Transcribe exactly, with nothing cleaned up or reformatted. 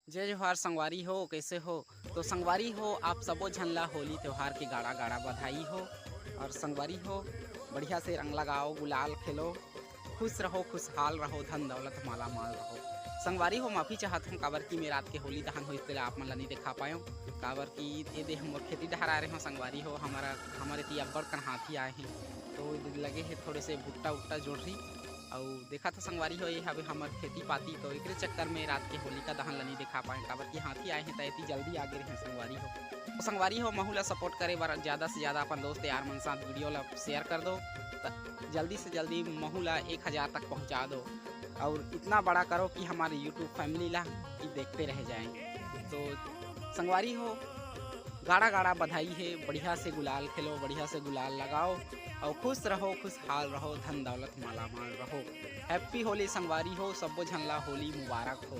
जय जोहार संगवारी हो, कैसे हो? तो संगवारी हो, आप सबो झन ला होली त्योहार के गाड़ा गाड़ा बधाई हो। और संगवारी हो, बढ़िया से रंग लगाओ, गुलाल खेलो, खुश रहो, खुशहाल रहो, धन दौलत माला माल रहो। संगवारी हो, माफी चाहत हूँ, काबर कि मैं रात के होली दहन होइस तेला आप मन ला नहीं दिखा पायो, काबर कि ये दे हम मोर खेती डहर आ रहे हो संगवारी हो। हमारा हमारे ती अब्बड़ कन हाथी आए हैं, तो लगे है थोड़े से भुट्टा उट्टा जोड़ही। अउ देखा था संगवारी हो, ये हवे हमर खेती पाती, तो एकरे चक्कर में रात के होलिका दहन ला नहीं दिखा पाए, काबर कि हाथी आए हैं, त एती जल्दी आगे रहे संगवारी हो। तो संगवारी हो, महू ला सपोर्ट करे बर ज्यादा से ज्यादा अपन दोस्त यार मन साथ वीडियो ला शेयर कर दो, त जल्दी से जल्दी महू ला एक हजार तक पहुंचा दो, और इतना बड़ा करो कि हमारे यूट्यूब फैमिली ला कि देखते रह जाए। तो संगवारी हो, गाड़ा गाड़ा बधाई है, बढ़िया से गुलाल खेलो, बढ़िया से गुलाल लगाओ, और खुश रहो, खुशहाल रहो, धन दौलत मालामाल रहो। हैप्पी होली संगवारी हो, सब्बो झन ला होली मुबारक हो।